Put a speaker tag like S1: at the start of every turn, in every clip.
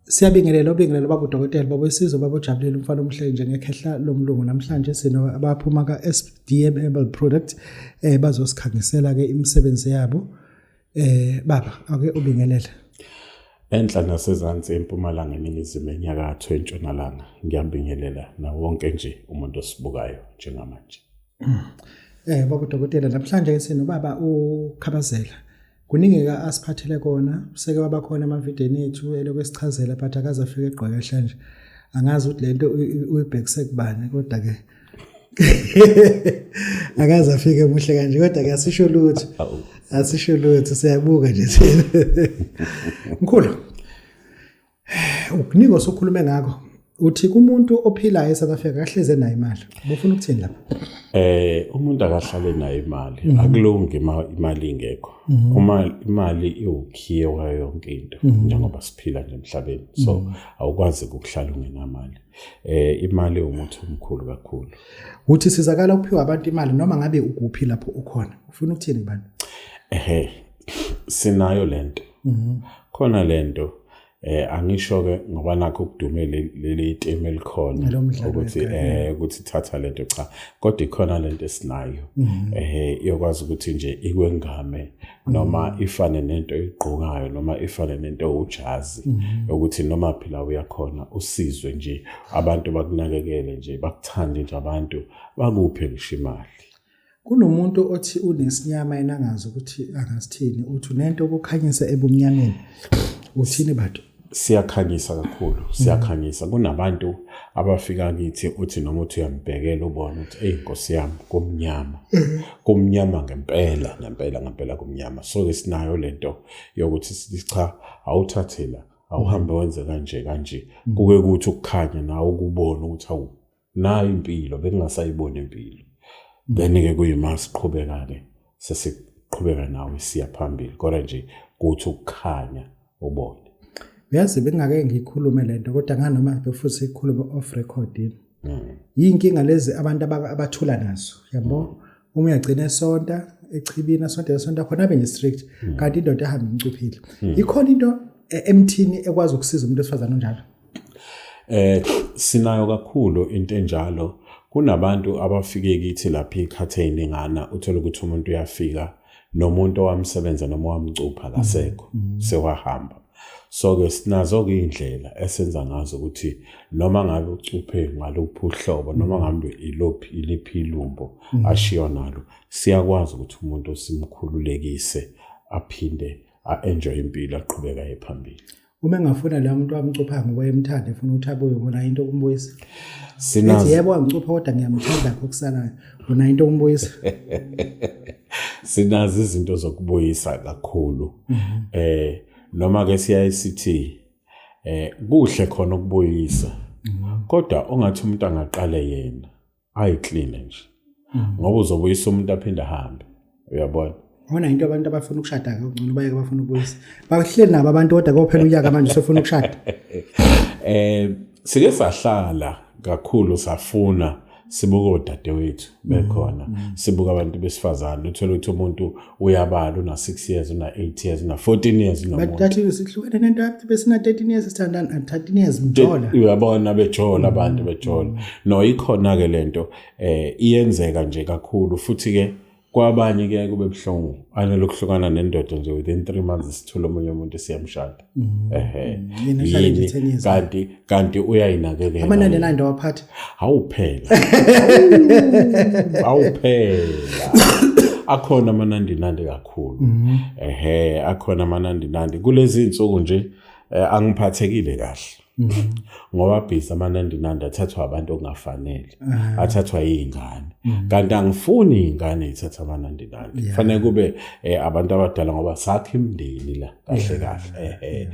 S1: Siyabingelela obingelela baba udokotela baba wesizwe baba ojabulile umfana omhle njengekhehla lomlungu. Namhlanje sino abaphuma ka-SDM Herbal Product, bazosikhangisela ke imisebenzi yabo. Baba, ake ubingelele.
S2: Enhla nasezansi, empumalanga, eningizimu, enyakatho, entshonalanga, ngiyambingelela nawo wonke nje umuntu osibukayo njengamanje.
S1: Baba udokotela, namhlanje sinobaba uKhabazela. Kuningi ke asiphathele kona, useke waba khona emavideni ethu elokhu esichazela, but akaze afike egqoke nje. Angazi ukuthi lento uyibhekise kubani, kodwa ke akaze afike muhle kanje, kodwa ke asisho lutho. Asisho lutho, siyabuka nje thina. Mkhulu, ukunika osukhulume ngakho, uthi kumuntu ophilayo eSouth Africa kahleze nayo imali. Ubufuna ukuthini lapha?
S2: Umuntu akahlale nayo imali. Akulungi imali ingekho. Uma imali iwukhiye wayo yonke into njengoba siphila nje emhlabeni. So awukwazi ukuhlala ungenamali. Imali umuthi omkhulu kakhulu.
S1: Uthi sizakala ukuphiwa abantu imali noma ngabe ukuphi lapho ukhona. Ufuna ukuthini kubantu?
S2: Ehhe, sinayo lento. Khona lento, angisho ke ngoba nakho kudume leli team elikhona
S1: Lo mdlalo
S2: ukuthi
S1: wekhaya.
S2: Ukuthi thatha lento, cha, kodwa ikhona lento esinayo iyokwazi ukuthi nje ikwengame noma ifane nento oyigqokayo noma ifane nento ujazi, ukuthi noma phila uyakhona usizwe nje, abantu bakunakekele nje, bakuthande nje, abantu bakuphe ngisho imali.
S1: Kunomuntu othi unesinyama, yena angazi ukuthi angasithini, uthi unento ukukhanyisa ebumnyameni. Uthini bantu?
S2: Siyakhanyisa kakhulu, siyakhanyisa. Kunabantu abafika kithi, uthi noma uthi uyambhekela, ubone ukuthi, eyi nkosi yami, kumnyama, kumnyama ngempela, ngempela, ngempela kumnyama. So ke sinayo lento yokuthi sithi cha, awuthathe la, awuhambe wenze kanje kanje, kuke kuthi ukukhanya nawe ukubona ukuthi awu, nayo impilo bengingasayiboni impilo. Then-ke kuyima siqhubeka-ke, sesiqhubeka nawe siya phambili, kodwa nje kuthi ukukhanya ubone.
S1: Uyazi, bengingake ngikhulume lento, kodwa nganoma futhi sikhulume off record yini. Yinkinga lezi abantu abathula nazo, yabo. Uma uyagcina esonta echibini, asonta esonta khona, abe nje strict, kanti indoda ehamba imcuphile. Ikhona into emthini ekwazi ukusiza umuntu wesifazane onjalo?
S2: Sinayo kakhulu into enjalo. Kunabantu abafike kithi lapha ikhathe ey'ningana, uthole ukuthi umuntu uyafika nomuntu owamsebenza noma owamcupha akasekho, sewahamba. So-ke sinazo-ke iy'ndlela esenza ngazo ukuthi noma ngabe ucuphe ngaluphi uhlobo, noma ngabe iluphi, iliphi ilumbo ashiywa nalo, siyakwazi ukuthi umuntu simkhululekise, aphinde a-enjoy impilo, aqhubeka aye phambili.
S1: Uma engafuna la muntu wamcupha ngoba emthanda, efuna ukuthi abuye, ubona into okumbuyisa?
S2: Sinazo.
S1: Ethi yebo, wangicupha, kodwa ngiyamthanda kokusalayo. Ubona into okumbuyisa?
S2: Sinazo izinto zokubuyisa kakhulu. Noma ke siyaye sithi kuhle khona ukubuyisa. Kodwa ongathi umuntu angaqale yena ayiclean nje. Ngoba uzobuyisa umuntu aphinde ahambe. Uyabona?
S1: Ubona into, abantu abafuna ukushada ke ngcono bayeke, bafuna ukubuyisa. Bahleli nabo abantu, kodwa kophela unyaka manje usefuna ukushada.
S2: Sike sahlala kakhulu, safuna sibuka odadewethu bekhona, sibuka abantu besifazane, uthola ukuthi umuntu uyabala, una 6 years, una 8 years, una 14 years nomuntu.
S1: Bathi sihlukene nento yakho besina 13 years sithandana, 13 years mjola.
S2: Uyabona, bejola abantu, bejola. No, ikhona ke lento, iyenzeka nje kakhulu, futhi ke kwabanye kuyaye kube buhlungu, anele ukuhlukana nendoda nje within 3 months sithola omunye umuntu siyamshada. Ehe.
S1: Yena uhlale nje
S2: Yini?
S1: 10 years.
S2: Kanti uyayinakekela.
S1: Ama-99 waphatha.
S2: Awuphela, awuphela, akhona amanandinandi kakhulu. Ehe, akhona amanandinandi kulezi insuku nje. Angiphathekile kahle ngoba busy amanandinandi athathwa abantu okungafanele, athathwa yiy'ngane, kanti angifuni iy'ngane y'thatha amanandinandi. Kufanele kube abantu abadala ngoba sakha imindeni la kahle kahle. Ehe,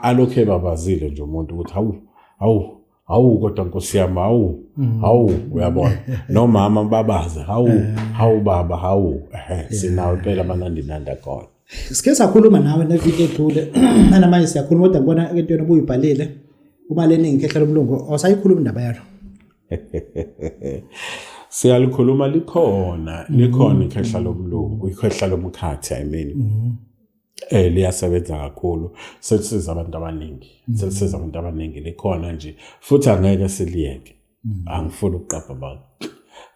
S2: alokhu ebabazile nje umuntu ukuthi hawu, hawu, hawu, kodwa nkosi yami, hawu, hawu, uyabona, nomama babaze, hawu, hawu baba, hawu. Ehe, sinawo impela amanandinandi akhona.
S1: Sike sakhuluma nawe neviki edlule, namanje siyakhuluma, kodwa ngibona entweni obuyibhalile uma leningi ikhehla lomlungu awusayikhuluma indaba yalo.
S2: Siyalikhuluma, likhona, likhona ikhehla lomlungu, ikhehla lomkhathi, I mean. Liyasebenza kakhulu, selisiza abantu abaningi, selisiza abantu abaningi, likhona nje futhi angeke siliyeke. Angifuni ukuqapha abantu,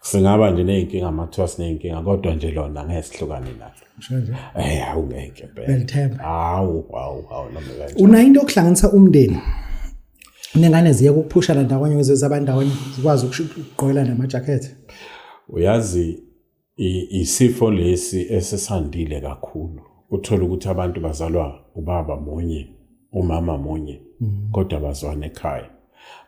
S2: singaba nje ney'nkinga, amathiwa siney'nkinga, kodwa nje lona angeke sihlukane nalo.
S1: Usho nje.
S2: Awungeke impela.
S1: Uyalithemba.
S2: Hawu, hawu, hawu, noma kanjani.
S1: Unayo into yokuhlanganisa umndeni? Nengane ziye ukuphushana ndawonye ukuze zabandawonye zikwazi ukugqokela namajakhethi.
S2: Uyazi, isifo lesi esesandile kakhulu, uthola ukuthi abantu bazalwa ubaba munye, umama munye, kodwa bazwana ekhaya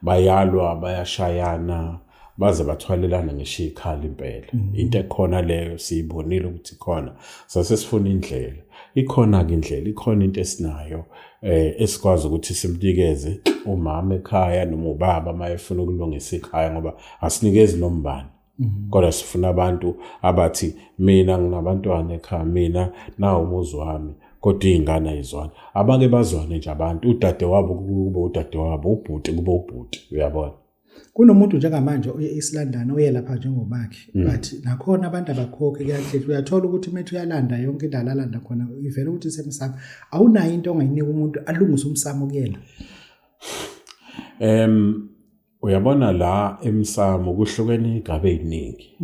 S2: bayalwa, bayashayana, baze bathwalelana ngisho ikhala impela. Into ekhona leyo siyibonile ukuthi khona, sase sifuna indlela. Ikhona-ke indlela, ikhona into esinayo esikwazi ukuthi simnikeze umama ekhaya noma ubaba uma efuna ukulungisa ikhaya, ngoba asinikezi nombani, kodwa sifuna abantu abathi mina nginabantwana ekhaya, mina nawo umuzi wami, kodwa iy'ngane ayizwani. Abake bazwane nje abantu, udade wabo kube udade wabo, ubhuti kube ubhuti, uyabona.
S1: Kunomuntu njengamanje oye East London oye lapha njengomakhi, but nakhona abantu abakhokhi, kuyahlehla. Uyathola ukuthi umethi uyalanda yonke indawo alanda khona, ivele ukuthi isemsamo. Awunayo into ongayinika umuntu alungise umsamo kuyena?
S2: Uyabona la emsamo kuhlukene igaba eziningi.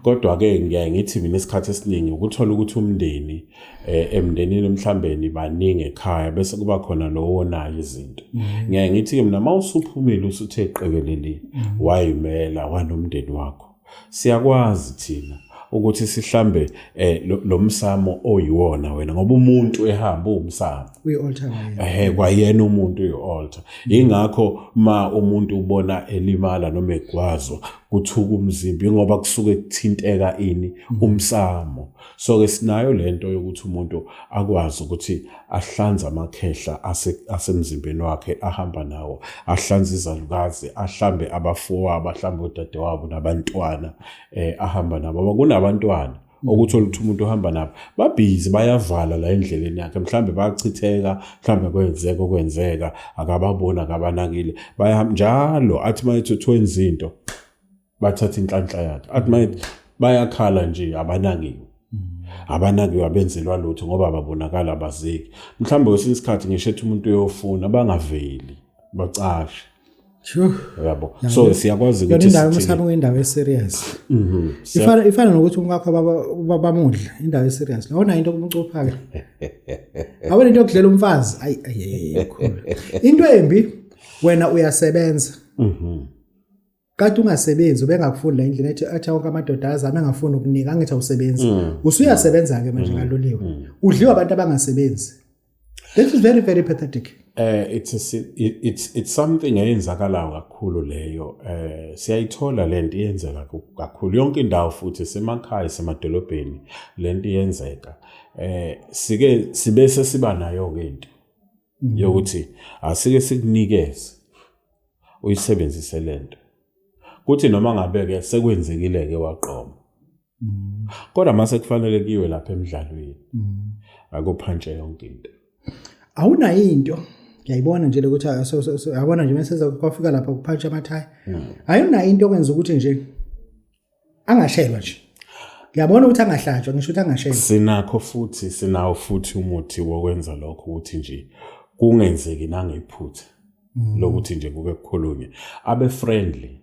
S2: Kodwa ke ngiyaye ngithi mina isikhathi esiningi ukuthola ukuthi umndeni, emndenini mhlambeni baningi ekhaya, bese kuba khona lo wonayo izinto. Ngiyaye ngithi ke mina mawusuphumile usuthe qekelele wayimela wanomndeni wakho, siyakwazi thina ukuthi sihlambe lo msamo oyiwona wena, ngoba umuntu ehamba uwumsamo.
S1: Uyi-altar kwayena.
S2: Kwayena umuntu uyi-altar. Ingakho ma umuntu ubona elimala noma egwazwa kuthuka umzimba, ingoba kusuke kuthinteka ini? Umsamo. So ke sinayo lento yokuthi umuntu akwazi ukuthi ahlanze amakhehla asemzimbeni wakhe ahamba nawo, ahlanze izalukazi, ahlambe abafowabo, ahlambe odadewabo nabantwana ahamba nabo. Ngoba kunabantwana okuthola ukuthi umuntu uhamba nabo babhizi, bayavala la endleleni yakhe, mhlambe bayachitheka, mhlambe kwenzeka okwenzeka, akababoni, akabanakile, bayahamba njalo. Athi mayethi uthi wenza into, bathatha inhlanhla yakhe. Athi mayethi bayakhala nje, abanakiwe, abanakiwe, abenzelwa lutho ngoba babonakala abazeki. Mhlawumbe kwesinye isikhathi ngisho ethi umuntu uyofuna, bangaveli, bacashe. Yabo, so siyakwazi
S1: ukuthi indawo umsamo kuyindawo eserious. Ifana nokuthi umkakho bamudla, indawo eserious. Lona into kumcupha ke. Awena into yokudlela umfazi. Ayi ayi, khulu. Into embi, wena uyasebenza. Kade ungasebenzi, ubengakufuni la endlini, ethi wonke amadoda azame angafuni ukunika, angithi awusebenzi. Usuyasebenza ke manje kaloliwe. Udliwa abantu abangasebenzi. This is very very pathetic.
S2: It's a, it, it's it's something eyenzakalayo kakhulu leyo. Siyayithola lento iyenzeka kakhulu yonke indawo, futhi semakhaya, semadolobheni, lento iyenzeka. Sike sibese siba nayo ke into yokuthi asike sikunikeze uyisebenzise lento. Kuthi noma ngabe ke sekwenzekile ke waqoma, kodwa mase kufanele kuyiwe lapha emidlalweni, akuphantshe yonke into.
S1: Awunayo into, ngiyayibona nje lokuthi yabona nje mase kwafika lapha kuphantsha amathayi. Ayunayo into okwenza ukuthi nje angashelwa nje? Ngiyabona ukuthi angahlatshwa, ngisho ukuthi angashelwa.
S2: Sinakho futhi, sinawo futhi umuthi wokwenza lokho, ukuthi nje kungenzeki nangephutha lokuthi nje kuke kukhulunywe, abe friendly.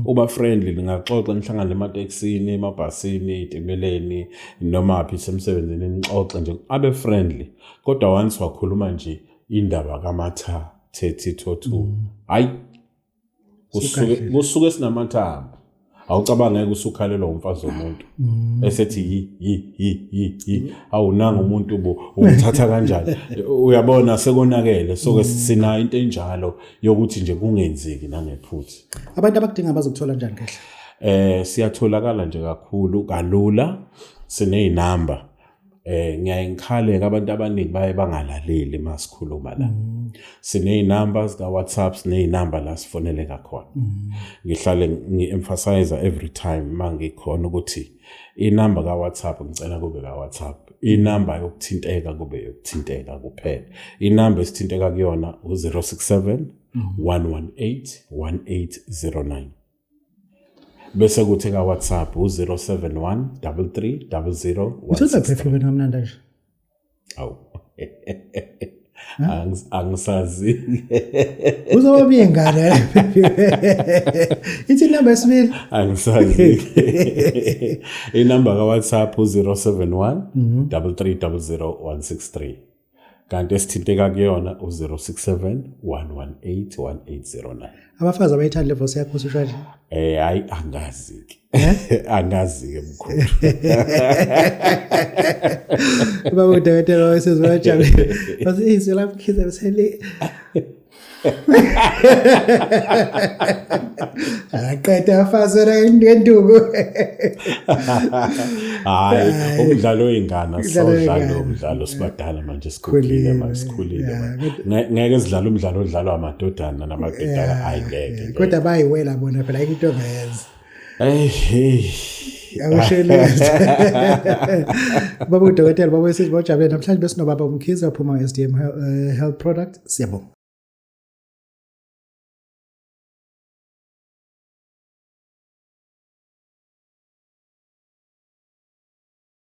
S2: Uba friendly, ningaxoxa, nihlangane ematekisini, emabhasini, ey'timeleni, noma phi, semsebenzini, nixoxe nje, abe friendly. Kodwa once wakhuluma nje indaba kamatha 3022, hayi, kusuke sinamathambo. Awucabangeke usukhalelwa umfazi womuntu esethi yi yi yi yi yi, awunanga umuntu bo umthatha kanjani? Uyabona, sekonakele. So ke sinayo into enjalo yokuthi nje kungenzeki nangephutha.
S1: Abantu abakudinga bazokuthola njani kahle?
S2: Siyatholakala nje kakhulu kalula, sinezinamba. Ngiyaye ngikhaleka, abantu abaningi baye bangalaleli masikhuluma la. Sinezinamba zika WhatsApp, sinezinamba la sifoneleka khona. Ngihlale ngi-emphasize every time mangikhona ukuthi inamba ka WhatsApp ngicela kube ka WhatsApp. Inamba yokuthinteka kube yokuthinteka kuphela. Inamba esithinteka kuyona u-067 118 1809. Bese kuthi ka WhatsApp u-071 33 00.
S1: Uthatha perfume kamnandi nje.
S2: Awu. Angisazi.
S1: Uzoba ingane. Ithi inamba yesibili.
S2: Angisazi. Inamba ka WhatsApp u071 3300163. Kanti esithinteka kuyona u067 118 1809.
S1: Abafazi abayithandi le voice yakho usho nje.
S2: Hayi angazi ke. Angazi ke mkhulu.
S1: Baba udokotela wesizwe wajabule. Bathi izwi lamkhize bese Aqeda afazi wena ngenduku.
S2: Hayi umdlalo wey'ngane sawudlala lo mdlalo sibadala manje sikhulile manje sikhulile manje. Ngeke sidlale umdlalo odlalwa amadodana namadodana hayi ngeke.
S1: Kodwa bayiwela bona phela ayikho into ongayenza.
S2: Hey hey.
S1: Awushelezi. Baba udokotela baba wesizwe bojabule namhlanje besinobaba uMkhize waphuma SDM Health Product. Siyabonga.